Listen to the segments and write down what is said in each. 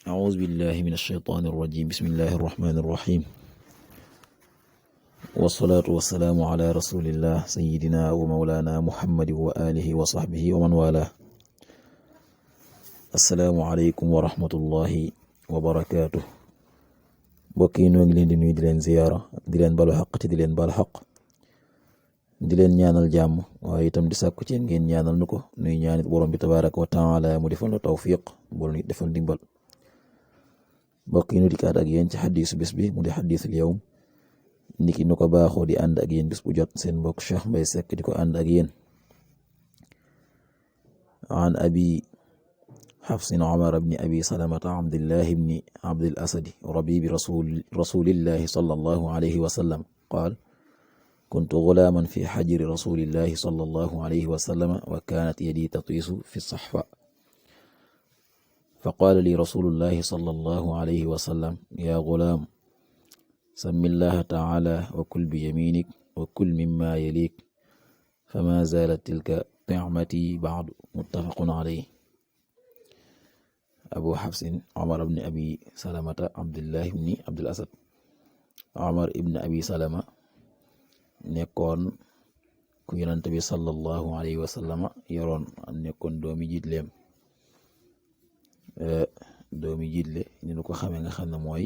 أعوذ بالله من الشيطان الرجيم بسم الله الرحمن الرحيم والصلاة والسلام على رسول الله سيدنا ومولانا محمد وآله وصحبه ومن والاه السلام عليكم ورحمة الله وبركاته mbokk yi noo ngi leen di nuyu di leen ziyaara di leen balu xaq te di leen bal xaq di leen ñaanal jàmm waaye itam di sàkku ci ngeen ñaanal nu ko nuy ñaanit borom bi tabaraka wa taala mu defal nu tawfiq bool nu defal ndimbal mbokk yi nu dikkaat ak yéen ci xadiisu bés bi mu di xadiisul yawm niki nu ko baaxoo di ànd ak yéen bés bu jot seen mbokk Cheikh Mbaye Seck di ko ànd ak yéen an abi xafsin Umar bni abi salamata abdillahi bni abdil asadi rabibi rasulillahi sallallahu alayhi wa sallam qaal kuntu gulaaman fi xajri rasulillahi sallallahu alayhi wa sallam wa kaanat yadi tatiisu fi saxfa فقال لي رسول الله صلى الله عليه وسلم يا غلام سم الله تعالى وكل بيمينك وكل مما يليك فما زالت تلك طعمتي بعد متفق عليه أبو حفص عمر بن أبي سلمة عبد الله بن عبد الأسد عمر بن أبي سلمة nekkoon ku Yonent bi sallallahu alayhi wa sallam yoroon nekkoon doomi jiitleem doomi jiitle ni nu ko xamee nga xam ne mooy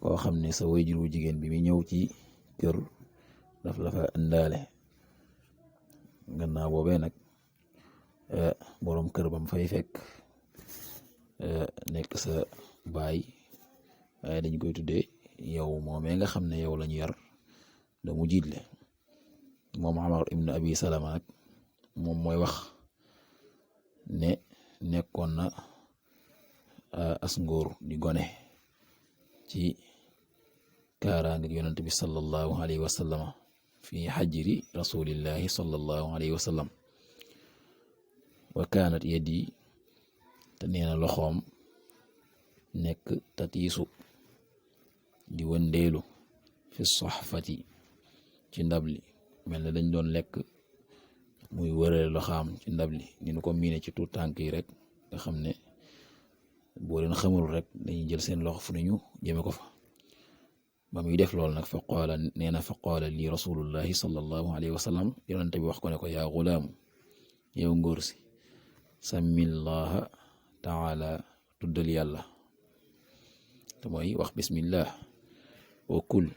koo xam ne sa waajur wu jigéen bi mi ñëw ci kër daf la fa indaale gannaaw boobee nag boroom kër bam fay fekk nekk sa baay waaye dañ koy tuddee yow moomee nga xam ne yow lañu yar damu jiitle moom Umar ibn Abi Salama nag moom mooy wax ne nekkoon na as ngóor di gone ci kaaraange Yonent bi sallallahu alayhi wa sallam fi xajri rasulillahi sallallahu alayhi wa sallam wa kaanat yadi te nee na loxoom nekk tatiisu di wëndeelu fi soxfati ci ndab li mel ne dañ doon lekk muy wërale loxaam ci ndab li ni nu ko miine ci tuut tànk yi rek nga xam ne boo leen xamul rek dañuy jël seen loxo fu ñu jëme ko fa ba muy def lool nag fa qaala nee na fa qaala lii rasulullahi sallallahu alayhi wa sallam Yonent bi wax ko ne ko yaa gulaamu yow ngóor si samillaha taala tuddal yàlla te mooy wax bismillah wa kul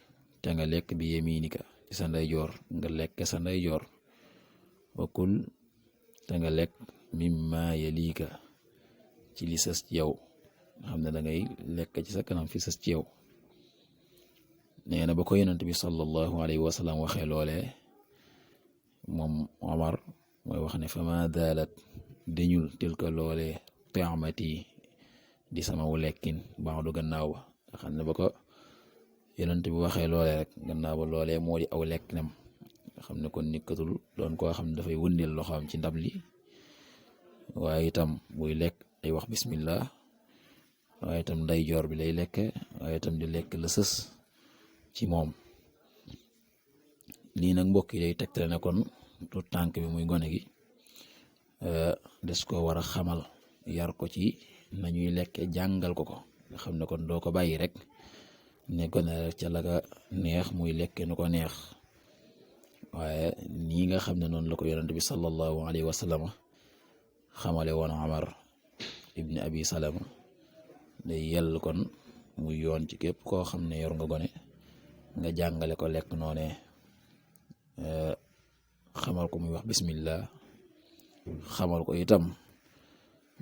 te nga lekk bi yaminika ci sa ndeyjoor nga lekk sa ndeyjoor wa kul te nga lekk mimma yalika ci li sës ci yow nga xam ne da ngay lekk ci sa kanam fi sës ci yow nee na ba ko Yonent bi sallallahu alayhi wa sallam waxee loolee moom Omar mooy wax ne fama dalat dañul tilka loolee taamati di sama wu lekkin baax du gannaaw ba nga xam ne ba ko Yonent bi waxee loolee rek gannaaw ba loolee moo di aw lekkinam nga xam ne kon nikkatul doon koo xam ne dafay wëndeel loxoom ci ndab li waaye itam buy lekk ay wax bismillah waaye itam ndeyjoor bi lay lekk waaye itam di lekk la sës ci moom lii nag mbokk yi day tegtale ne kon tuut tànk bi muy gone gi des ko war a xamal yar ko ci nañuy lekke jàngal ko nga xam ne kon doo ko bàyyi rek ne gone rek ca la ka neex muy lekke nu ko neex waaye nii nga xam ne noonu la ko Yonent bi sallallahu alayhi wa sallam xamale woon Umar ibni Abi Salama day yell kon muy yoon ci képp koo xam ne yor nga gone nga jàngale ko lekk noone xamal ko muy wax bismillah xamal ko itam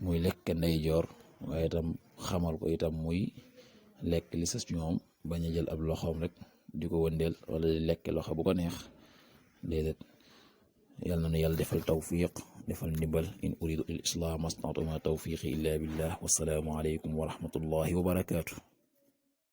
muy lekk ndeyjoor waaye itam xamal ko itam muy lekk li sës ci ñoom bañ a jël ab loxoom rek di ko wëndeel wala di lekk loxo bu ko neex déedéet yal na nu yàlla defal tawfiq defal ndimbal in uridu il islam mastata'tu ma tawfiqi illa billah wassalaamu alaykum wa rahmatullahi wa barakatuh